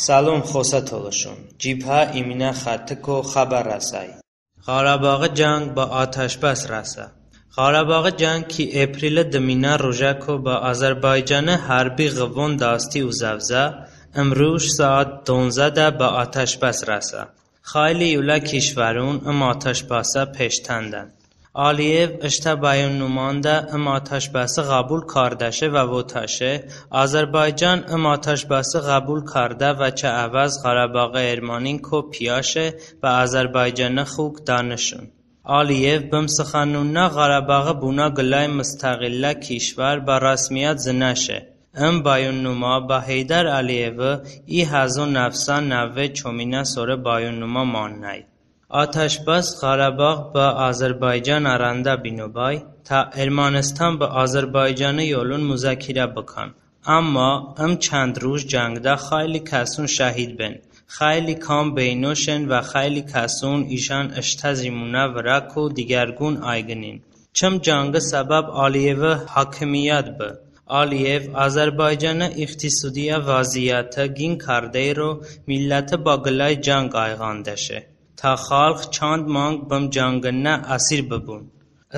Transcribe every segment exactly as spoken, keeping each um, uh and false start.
Səlom xosə tolışon. Cibhə iminə xətiko xəbər rəsəy. Ğarabaği cəng bə ataşbəs rəsə. Ğarabaği cəng ki eprili dıminə rujəko bə Azərbaycani hərbi ğıvvon dasti uzəvzə, ımruj saat donzədə bə ataşbəs rəsə. Xəyli yolə kişvərun ım ataşbəsə peştəndən. Əliyev ıştə bəyonnumədə ım ataşbəsi ğəbul kardəşe və votəşe, Azərbaycan ım ataşbəsi ğəbul kardə və çı əvəz Ğarabaği erməninko piyəşe və Azərbaycani xuk dənışun. Əliyev bım sıxanunə Ğarabaği buna qıləy mıstəğillə kişvər bə rəsmiyət zınəşe. Im bəyonnumə bə Heydər Əliyevi i həzo nəvsə nəvve çominə sori bəyonnumə manəy. Ataşbəs Ğarabağ bə Azərbaycan arəndə bino bəy, tə Ermənıstan bə Azərbaycani yolun muzakirə bıkən. Əmma ım çənd ruj cəngdə xəyli kəsun şəhid ben, xəyli kam beynoşen və xəyli kəsun işən ıştə zimunə vırəko digərqun ayqınin. Çım cəngi səbəb Əliyevi hakimiyət bı. Əliyev Azərbaycani iqtisodiyə vəziyəti qin kardeyro milləti bə qıləy cəng ayğandəşe. Tə xəlq çənd manq bım cənqınə əsir bıbun.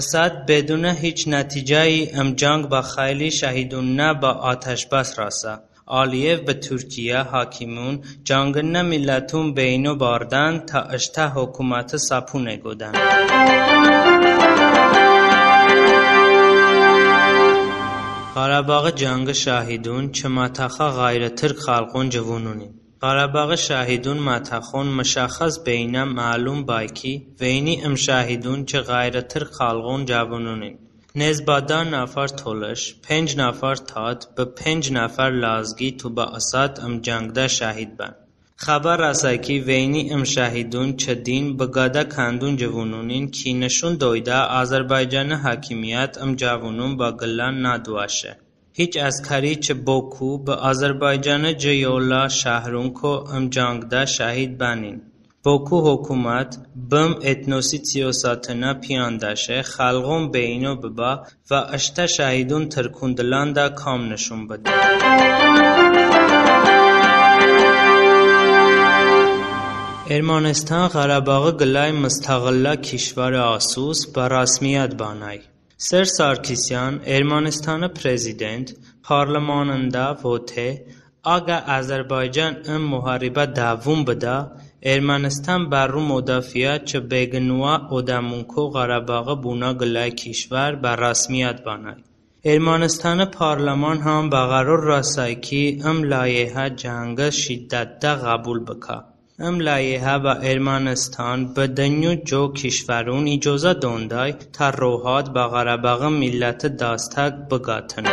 Isət bedunə hiç nəticəy ım cəng bə xəyli şəhidunnə bə ataşbəs rəsə. Əliyev bı Turkiyə hakimun cənqınə millətun beyno bardən tə ıştə hokuməti səpun eqodən. Ğarabaği cəngi şəhidun çı mətəxə ğəyri tırk xəlqon cıvununin. Ğarabaği şəhidun mətəxon mışəxxəs beynə məlum bəy ki, veyni ım şəhidun çı ğəyri tırk xəlqon cəvununin. Nez bə da nəfər tolış, penc nəfər tat, bı penc nəfər ləzgi tobə ısət ım cəngdə şəhid bən. Xəbər rəsə ki, veyni ım şəhidun çı din bı qədə kəndun cıvununin ki, nışun doydə Azərbaycani hakimiyət ım cəvunun bə qılə nəduəşe. Hiç əskəri çı Boku bı Azərbaycani cı yolə şəhrunko ım cəngdə şəhid bənin. Boku hokumət bım etnosi siyosətinə piyəndəşe, xəlqon beyno bıbə və ıştə şəhidun tırkun dıləndə kam nışun bıdə. Ermənıstan Ğarabaği qıləy mıstəğillə kişvəri əsos bə rəsmiyət bənəy. Serj Sarkisyan, Ermənıstani prezident, parlamanında vote, əgə Azərbaycan ım muharibə dəvum bıdə, Ermənıstan bə ru modafiə çı beqınuə odəmunko Ğarabaği buna qıləy kişvər bə rəsmiyət bənəy. Ermənıstani parlaman ham bə ğəror rəsəy ki, ım layihə cəngi şiddətdə ğəbul bıkə. Im layihə bə Ermənıstan bı dınyo co kişvərun icozə donday tə rohət bə Ğarabaği milləti dastək bıqətın.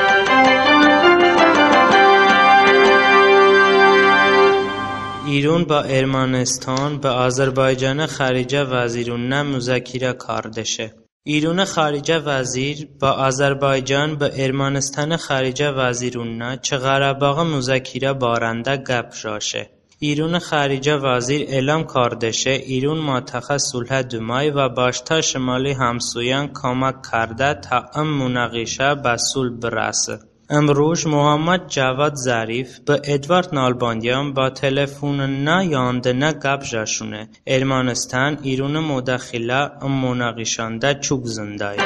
İrun bə Ermənıstan bı Azərbaycani xaricə vəzirunnə muzakirə kardəşe. İruni xaricə vəzir bə Azərbaycan bı Ermənıstani xaricə vəzirunnə çı Ğarabaği muzakirə barəndə qəp jəşe. İruni xaricə vəzir elam kardəşe, İrun mətəxə sulhə duməy və bəştə şımali həmsoyən kəmək kardə tə ım munağişə bə sulh bırəsi. Imruj Muhammad Cavad Zarif bı Edvard Nalbandyan bə telefoninə yandınə qəp jəşune. Ermənıstan İruni modaxilə ım munağişəndə çok zınday.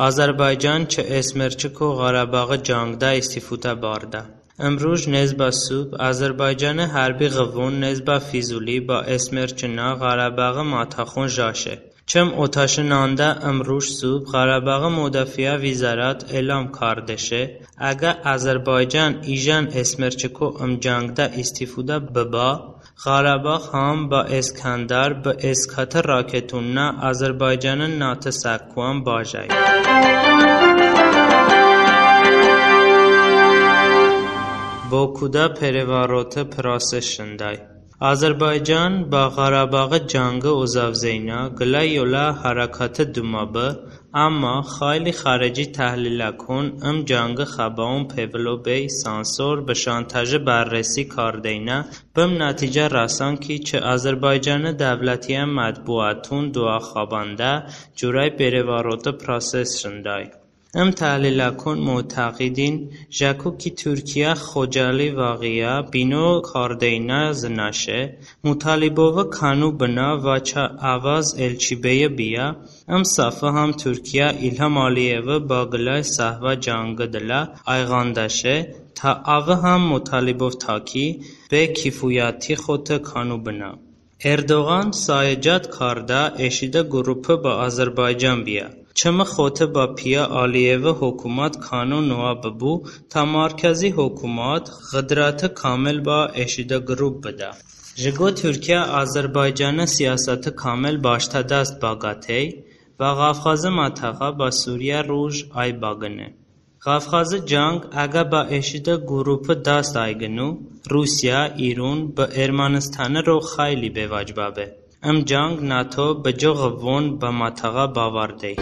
Azərbaycan çı esmerçiko Ğarabaği cəngdə istifodə bardə. Imruj nez bə sub Azərbaycani hərbi ğıvvon nez bə Fizuli bə esmerçinə Ğarabaği mətəxon jəşe. Çım otəşinəndə ımruj sub Ğarabaği mudafiə vizarət elam kardəşe, əgə Azərbaycan ijən esmerçiko ım cəngdə istifodə bıbə, Ğarabağ ham bə Eskəndər bı Eskəti raketunnə Azərbaycani nati səkkuən bəjəy. Bokudə perevaroti proses şınday. Azərbaycan bə Ğarabaği cəngi uzəvzeynə qılə yolə hərəkəti dumə bı, əmma xəyli xarici təhliləkon ım cəngi xəbəon pevılo bey sansor bı şantaji bərrəsi kardeynə, bım nəticə rəsən ki, çı Azərbaycani dəvlətiyə mətbuatun doə xəbəndə curəy perevaroti proses şınday. Im təhliləkon motəğidin jəku ki Turkiyə Xocəli vağiyə bino kardeynə zınəşe, Mutalibovi kənu bınə və çə əvəz elçibəyi biyə. Im səfi həm Turkiyə İlham Əliyevi bə qıləy səhvə cəngi dılə ayğandəşe, tə əvi həm Mutalibov təki be kifuyəti xoto kənu bınə. Erdoğan səy-cəhd kardə eşidə qrupi bə Azərbaycan biyə. Çımi xoto bə piyə Əliyevi hokumət kənu noə bıbu, tə mərkəzi hokumət ğıdrəti kamil bə eşidə qrup bıdə. Jıqo Turkiyə Azərbaycani siyasəti kamil bəştə dast bəqətey və Ğafğazi məntəğə bə Suriyə ruj ay bəqıne. Ğafğazi cəng əgə bə eşidə qrupi dast ayqınu, Rusiyə, İrun bə Ermənıstani ro xəyli bevəc bəbe. Im cəng NATO bıcı ğıvvon bə məntəğə bəvardey.